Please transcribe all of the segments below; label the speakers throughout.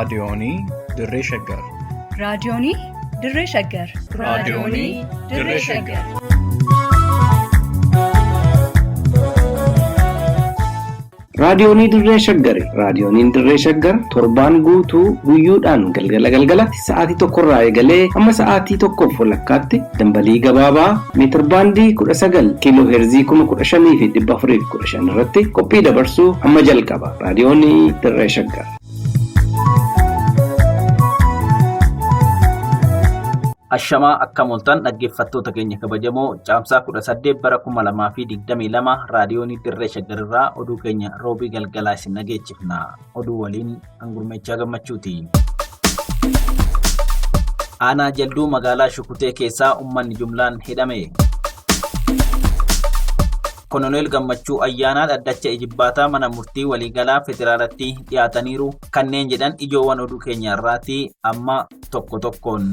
Speaker 1: Raadiyoonii Dirree Shaggar.
Speaker 2: Raadiyoonii Dirree Shaggar.
Speaker 1: Raadiyoonii Dirree Shaggar.
Speaker 3: Raadiyoonii Dirree Shaggari. Raadiyooniin Dirree Shaggar torbaan guutuu guyyoodhaan galgala galgalatti sa'aatii tokkorraa eegalee hamma sa'aatii tokkoof walakkaatti dambalii gabaabaa meetirbaandii 19 kiiloo heerzii 15,415 irratti qophii dabarsuu hamma jalqaba. Raadiyoonii Dirree Shaggar.
Speaker 4: Ashamaa akkam ooltan dhaggeeffattoota keenya kabajamoo caamsaa 18 bara 2022 raadiyoonii Dirree Shaggarirraa oduu keenya roobii galgalaa isin dhageechifna. Oduu waliin hangurmeechaa gammachuuti. Aanaa Jalduu magaalaa Shukutee keessaa uummanni jumlaan hidhame. Koloneel Gammachuu Ayyaanaa dhaddacha Ijibbaataa mana murtii waliigalaa federaalatti dhiyaataniiru kanneen jedhan ijoowwan oduu keenya irraati amma tokko tokkoon.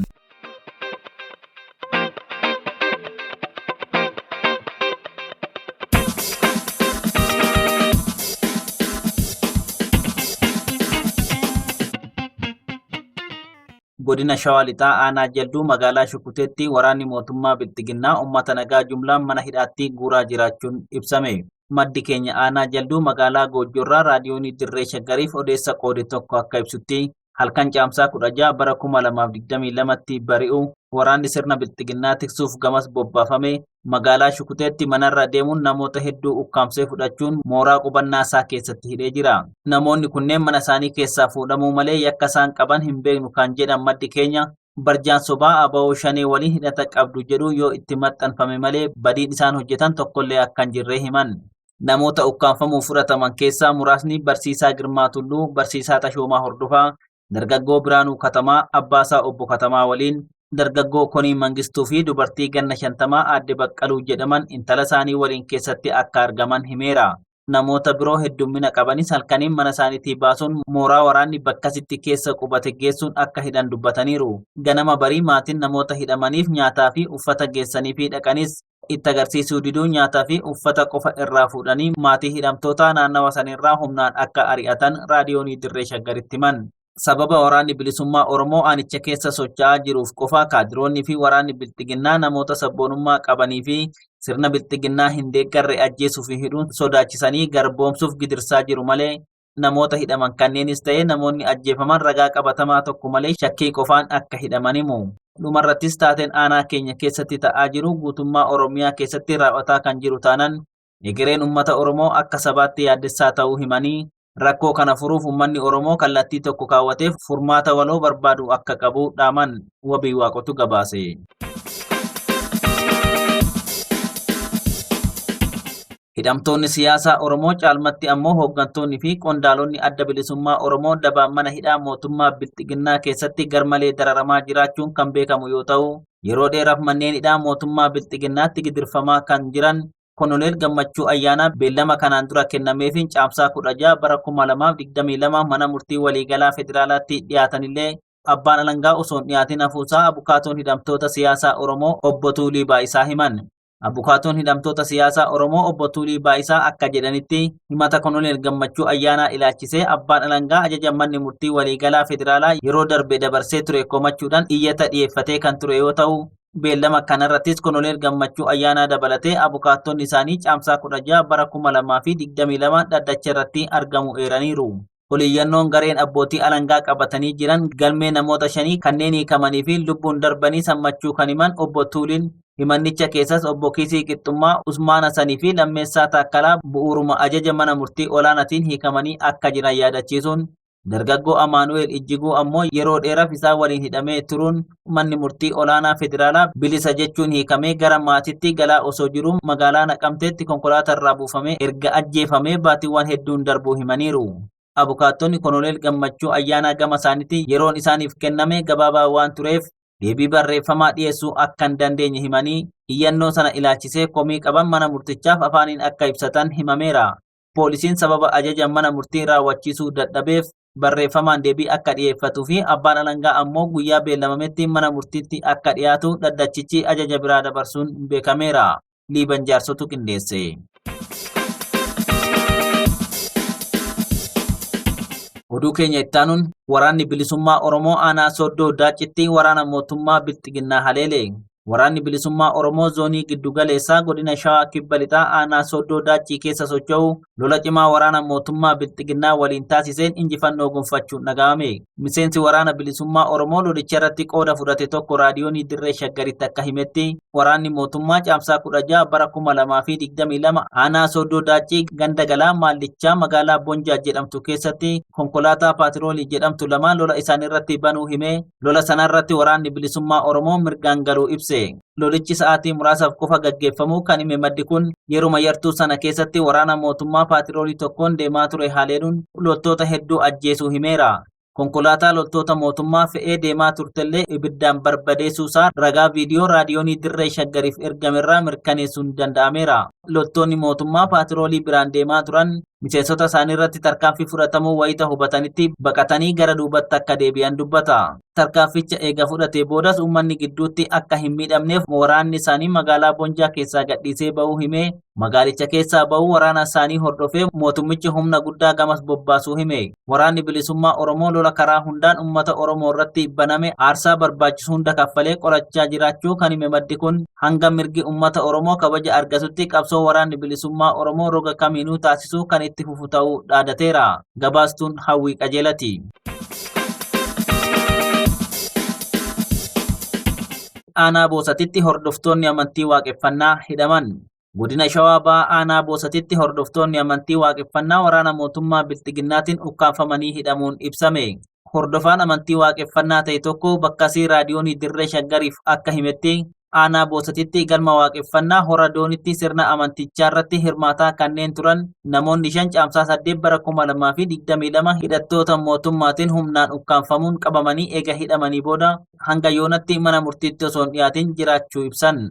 Speaker 4: Godina Shawaa Lixaa Aanaa Jalduu magaalaa Shukuteetti waraanni mootummaa Bilxiginnaa uummata nagaa jumlaan mana hidhaatti guuraa jiraachuun ibsame. Maddi keenya Aanaa Jalduu magaalaa Goojjoorraa raadiyoonii Dirree Shaggariif odeessa qoode tokko akka ibsutti halkan caamsaa 16 bara 2022tti bari'u waraanni sirna Bilxiginnaa tiksuuf gamas bobbaafame magaalaa Shukuteetti manarra deemuun namoota hedduu ukkaamsee fudhachuun mooraa qubannaa isaa keessatti hidhee jira. Namoonni kunneen mana isaanii keessaa fuudhamuu malee yakka isaan qaban hin beeknu kan jedhan maddi keenya barjaan sobaa ABO shanee waliin hidhata qabdu jedhu yoo itti maxxanfame malee badiin isaan hojjetan tokkollee akka hin jirre himan. Namoota ukkaamfamuuf fudhataman keessaa muraasni Barsiisaa Girmaa Tulluu, Barsiisaa Tashoomaa Hordofaa, Dargaggoo Biraanuu Katamaa abbaasaa obbo Katamaa waliin, dargaggoo Konii Mangistuu fi dubartii ganna 50 aadde Baqqaluu jedhaman intala isaanii waliin keessatti akka argaman himeera. Namoota biroo heddummina qabanis halkaniin mana isaaniitii baasuun mooraa waraanni bakkasitti keessa qubate geessuun akka hidhan dubbataniiru. Ganama barii maatiin namoota hidhamaniif nyaataa fi uffata geessaniifii dhaqanis itti agarsiisuu diduun nyaataa fi uffata qofa irraa fuudhanii maatii hidhamtootaa naannawa sanirraa humnaan akka ari'atan raadiyoonii Dirree Shaggaritti himan. Sababa waraanni bilisummaa Oromoo aanicha keessa socho'aa jiruuf qofa kaadiroonni fi waraanni bilxiginnaa namoota sabboonummaa qabanii fi sirna bilxiginnaa hin deeggarre ajjeesuu fi hidhuun sodaachisanii garboomsuuf gidirsaa jiru malee namoota hidhaman kanneenis ta'ee namoonni ajjeefaman ragaa qabatamaa tokko malee shakkii qofaan akka hidhaman himu. Dhumarrattis taateen aanaa keenya keessatti ta'aa jiru guutummaa Oromiyaa keessatti raawwataa kan jiru taanan egereen uummata Oromoo akka sabaatti yaaddessaa ta'uu himanii rakkoo kana furuuf uummanni Oromoo kallattii tokko kaawwateef furmaata waloo barbaadu akka qabu dhaaman wabii waaqotu gabaase. Hidhamtoonni siyaasaa Oromoo caalmatti ammoo hooggantoonni fi qondaalonni adda bilisummaa Oromoo dabaan mana hidhaa mootummaa Bilxiginnaa keessatti garmalee dararamaa jiraachuun kan beekamu yoo ta'u, yeroo dheeraaf manneen hidhaa mootummaa Bilxiginnaatti gidirfamaa kan jiran Koloneel Gammachuu Ayyaanaa beellama kanaan dura kennameefiin caamsaa 16 bara 2022 mana murtii waliigalaa federaalaatti dhiyaatanillee abbaan alangaa osoo hin dhiyaatin hafuusaa abukaatoon hidhamtoota siyaasaa Oromoo obbo Tuulii Baayisaa himan. Abukaatoon hidhamtoota siyaasaa Oromoo obbo Tuulii Baayisaa akka jedhanitti himata Koloneel Gammachuu Ayyaanaa ilaalchisee abbaan alangaa ajaja manni murtii waliigalaa federaalaa yeroo darbe dabarsee ture komachuudhaan iyyata dhiyeeffatee kan ture yoo ta'u beellama kanarrattis Koloneel Gammachuu Ayyaanaa dabalatee abukaattonni isaanii caamsaa 16 bara 2022 dhaddacha irratti argamu eeraniiru. Oliyyannoon gareen abbootii alangaa qabatanii jiran galmee namoota shanii kanneen hiikamanii fi lubbuun darbanii sammachuu kan himan obbo Tuuliin himannicha keessas obbo Kiisii Qixxummaa, Usmaan Hasanii fi Lammeessaa Taakkalaa bu'uuruma ajaja mana murtii olaanaatiin hiikamanii akka jiran yaadachiisuun dargaggoo Amaanu'eel Ijjiguu ammoo yeroo dheeraaf isaan waliin hidhamee turuun manni murtii olaanaa federaalaa bilisa jechuun hiikamee gara maatiitti galaa osoo jiruu magaalaa Naqamteetti konkolaatarraa buufamee erga ajjeefamee baatiiwwan hedduun darbuu himaniiru. Abukaattonni Koloneel Gammachuu Ayyaanaa gama isaaniitti yeroon isaaniif kenname gabaabaa waan tureef deebii barreeffamaa dhiyeessuu akka hin dandeenye himanii iyyannoo sana ilaalchisee komii qaban mana murtichaaf afaaniin akka ibsatan himameera. Poolisiin sababa ajaja mana murtii raawwachiisuu dadhabeef barreeffamaan deebii akka dhiyeeffatuu fi abbaan alangaa ammoo guyyaa beellamametti mana murtiitti akka dhiyaatu dhaddachichi ajaja biraa dabarsuun beekameera. Liiban Jaarsotu qindeesse. Oduu keenya ittaanuun waraanni bilisummaa Oromoo aanaa Sooddoo Daacitti waraana mootummaa Bilxiginnaa haleele. Waraanni bilisummaa Oromoo zoonii giddugaleessaa godina Shawaa Kibba Lixaa aanaa Sooddoo Daaccii keessa socho'u lola cimaa waraana mootummaa Bilxiginnaa waliin taasiseen injifannoo gonfachuun dhaga'ame. Miseensi waraana bilisummaa Oromoo lolicha irratti qooda fudhate tokko raadiyoonii Dirree Shaggaritti akka himetti waraanni mootummaa caamsaa 16 bara 2022 aanaa Sooddoo Daaccii ganda galaa Maallichaa magaalaa Bonjaa jedhamtu keessatti konkolaataa paatiroolii jedhamtu lama lola isaanirratti banuu himee lola sanarratti waraanni bilisummaa Oromoo mirgaan galuu ibse. Lolichi sa'aatii muraasaaf qofa gaggeeffamuu kan hime maddi kun yeruma yartuu sana keessatti waraana mootummaa paatiroolii tokkoon deemaa ture haleeluun loltoota hedduu ajjeesuu himeera. Konkolaataa loltoota mootummaa fe'ee deemaa turtellee ibiddaan barbadeessuusaa ragaa viidiyoo raadiyoonii Dirree Shaggariif ergamerraa mirkaneessuun danda'ameera. Loltoonni mootummaa paatiroolii biraan deemaa turan miseensota isaanii irratti tarkaanfii fudhatamuu wayita hubatanitti baqatanii gara duubatti akka deebi'an dubbata. Tarkaanficha eega fudhatee boodas uummanni gidduutti akka hin miidhamneef waraanni isaanii magaalaa Bonjaa keessaa gadhiisee ba'uu himee magaalicha keessaa ba'uu waraana isaanii hordofee mootummichi humna guddaa gamas bobbaasuu hime. Waraanni bilisummaa Oromoo lola karaa hundaan uummata Oromoo irratti baname aarsaa barbaachisu hunda kaffalee qolachaa jiraachuu kan hime maddi kun hanga mirgi uummata Oromoo kabaja argatutti qabsoo waraanni bilisummaa Oromoo roga kamiinuu taasisuu kan itti fufu ta'uu dhaadateera. Gabaastuun Hawwii Qajeelati. Aanaa Boosatitti hordoftoonni amantii waaqeffannaa hidhaman. Godina Shawaa Bahaa Aanaa Boosatitti hordoftoonni amantii waaqeffannaa waraana mootummaa Bilxiginnaatiin ukkaamfamanii hidhamuun ibsame. Hordofaan amantii waaqeffannaa ta'e tokko bakkasii raadiyoonii Dirree Shaggariif akka himetti aanaa Boosatitti galma waaqeffannaa hora doonitti sirna amantichaa irratti hirmaataa kanneen turan namoonni 5 caamsaa 8 bara 2022 hidhattoota mootummaatiin humnaan ukkaamfamuun qabamanii eega hidhamanii booda hanga yoonatti mana murtiitti osoo hin dhiyaatin jiraachuu ibsan.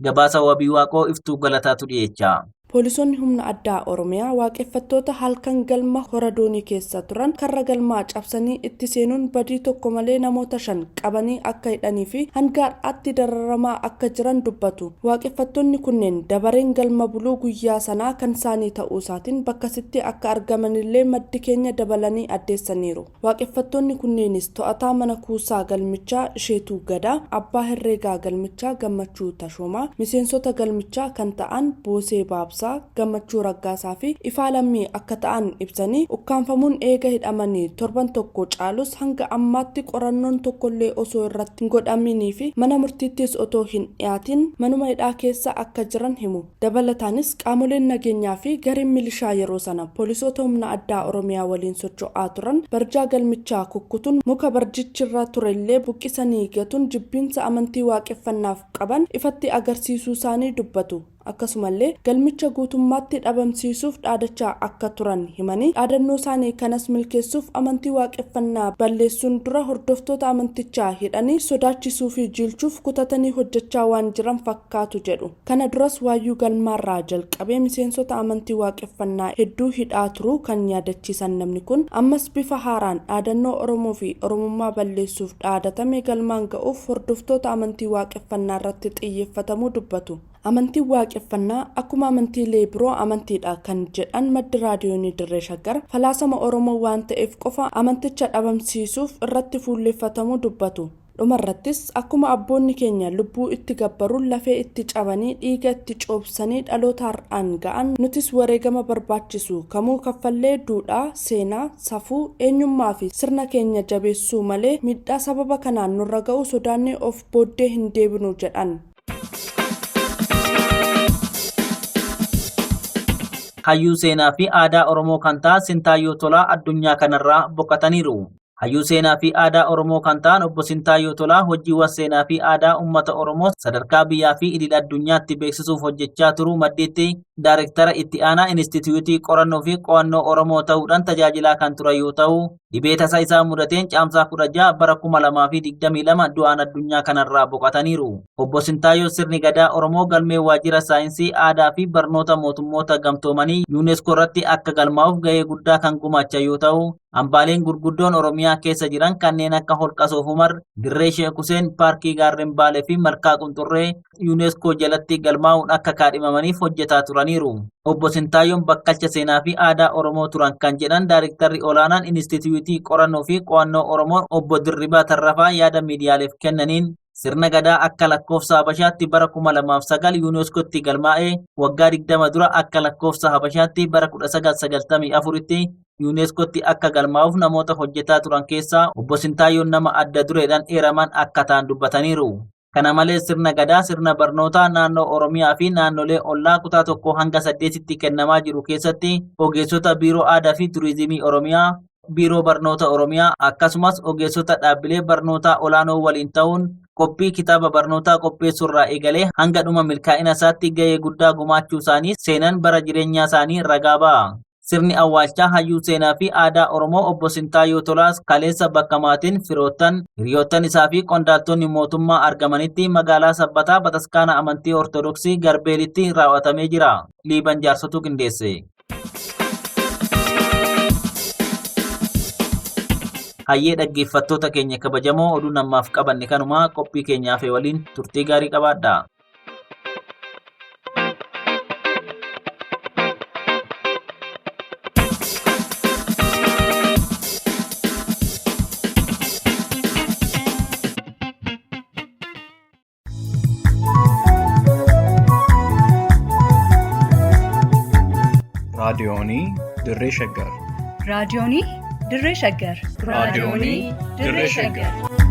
Speaker 4: Gabaasa wabii waaqoo iftuu galataatu dhiyeecha.
Speaker 5: Poolisoonni humna addaa Oromiyaa waaqeffattoota halkan galma hora doonii keessa turan karra galmaa cabsanii itti seenuun badii tokko malee namoota 5 qabanii akka hidhanii fi hanga har'aatti dararamaa akka jiran dubbatu. Waaqeffattoonni kunneen dabareen galma buluu guyyaa sanaa kan isaanii ta'uu isaatiin bakkasitti akka argamanillee maddi keenya dabalanii addeessaniiru. Waaqeffattoonni kunneenis to'ataa mana kuusaa galmichaa Isheetuu Gadaa, abbaa herreegaa galmichaa Gammachuu Tashoomaa, miseensota galmichaa kan ta'an Boosee Baabsaa, Gammachuu Raggaasaa fi Ifaa Lammii akka ta'an ibsanii ukkaanfamuun eega hidhamanii torban tokko caalus hanga ammaatti qorannoon tokkollee osoo irratti hin godhaminii fi mana murtiittis otoo hin dhiyaatin manuma hidhaa keessa akka jiran himu. Dabalataanis qaamoleen nageenyaa fi gareen milishaa yeroo sana poolisoota humna addaa Oromiyaa waliin socho'aa turan barjaa galmichaa kukkutuun muka barjichirra turellee buqqisanii gatuun jibbiinsa amantii waaqeffannaaf qaban ifatti agarsiisuu isaanii dubbatu. Akkasumallee galmicha guutummaatti dhabamsiisuuf dhaadachaa akka turan himanii dhaadannoo isaanii kanas milkeessuuf amantii waaqeffannaa balleessuun dura hordoftoota amantichaa hidhanii sodaachisuu fi jiilchuuf kutatanii hojjechaa waan jiran fakkaatu jedhu. Kana duras waayyuu galmaarraa jalqabee miseensota amantii waaqeffannaa hedduu hidhaa turuu kan yaadachiisan namni kun ammas bifa haaraan dhaadannoo Oromoo fi Oromummaa balleessuuf dhaadatame galmaan ga'uuf hordoftoota amantii waaqeffannaa irratti xiyyeeffatamuu dubbatu. Amantiin waaqeffannaa akkuma amantiilee biroo amantiidha kan jedhan maddi raadiyoonii Dirree Shaggar falaasama Oromoo waan ta'eef qofa amanticha dhabamsiisuuf irratti fuulleeffatamuu dubbatu. Dhumarrattis akkuma abboonni keenya lubbuu itti gabbaruun lafee itti cabanii dhiiga itti coobsanii dhaloota har'aan ga'an nutis wareegama barbaachisu kamuu kaffallee duudhaa, seenaa, safuu, eenyummaa fi sirna keenya jabeessuu malee miidhaa sababa kanaan nurra ga'u sodaannee of booddee hin deebinu jedhan.
Speaker 4: Hayyuu seenaa fi aadaa Oromoo kan ta'an Sintaayyoo Tolaa addunyaa kanarraa boqotaniiru. Hayyuu seenaa fi aadaa Oromoo kan ta'an obbo Sintaayyoo Tolaa hojiiwwan seenaa fi aadaa uummata Oromoo sadarkaa biyyaa fi idil addunyaatti beeksisuuf hojjechaa turuu maddiitti daayirektara itti aanaa Inistituutii Qorannoo fi Qo'annoo Oromoo ta'uudhaan tajaajilaa kan turan yoo ta'u, dhibee tasa isaa mudateen caamsaa 16 bara 2022 du'aan addunyaa kanarraa boqotaniiru. Obbo Sintaayyoo sirni gadaa Oromoo galmee waajjira saayinsii aadaa fi barnoota mootummoota gamtoomanii UNESCO irratti akka galmaa'uuf gahee guddaa kan gumaachan yoo ta'u, hambaaleen gurguddoon Oromiyaa keessa jiran kanneen akka Holqa Soofumar, Dirree Sheek Huseen, Paarkii Gaarreen Baalee fi Malkaa Qunxurree UNESCO jalatti galmaa'uun akka kaadhimamaniif hojjetaa turaniiru. Obbo Sintaayyoon bakkalcha seenaa fi aadaa Oromoo turan kan jedhan daayirektarri olaanaan Inistituutii Inistituutii Qorannoo fi Qo'annoo Oromoo obbo Dirribaa Tarrafaa yaada miidiyaaleef kennaniin, sirna Gadaa akka lakkoofsa Habashaatti bara 2009 Yuuneeskootti galmaa'e, waggaa 20 dura akka lakkoofsa Habashaatti bara 1994tti Yuuneeskootti akka galmaa'uuf namoota hojjetaa turan keessaa obbo Sintaayyoon nama adda dureedhaan eeraman akka ta'an dubbataniiru. Kana malees, sirna Gadaa sirna barnootaa naannoo Oromiyaa fi naannolee ollaa kutaa 1 hanga 8tti kennamaa jiru keessatti ogeessota Biiroo Aadaa fi Turizimii Oromiyaa, Biiroo Barnoota Oromiyaa akkasumas ogeessota dhaabbilee barnootaa olaanoo waliin ta'uun qophii kitaaba barnootaa qopheessuurraa eegalee hanga dhuma milkaa'ina isaatti gahee guddaa gumaachuu isaanii seenan bara jireenyaa isaanii ragaa ba'a. Sirni awwaalchaa hayyuu seenaa fi aadaa Oromoo obbo Sintaayyoo Tolaas kaleessa bakka maatiin, firoottan, hiriyoottan isaa fi qondaaltonni mootummaa argamanitti magaalaa Sabbataa Bataskaana Amantii Ortodoksii Garbeelitti raawwatamee jira. Liiban Jaarsotu qindeesse. Hayyee, dhaggeeffattoota keenya kabajamoo, oduu namaaf qabanne kanuma. Qophii keenyaaf waliin turtii gaarii qabaadha.
Speaker 1: Raadiyoonii Dirree Shaggar.
Speaker 2: Raadiyoonii Dirree Shaggar.
Speaker 1: Raadiyoonii Dirree Shaggar.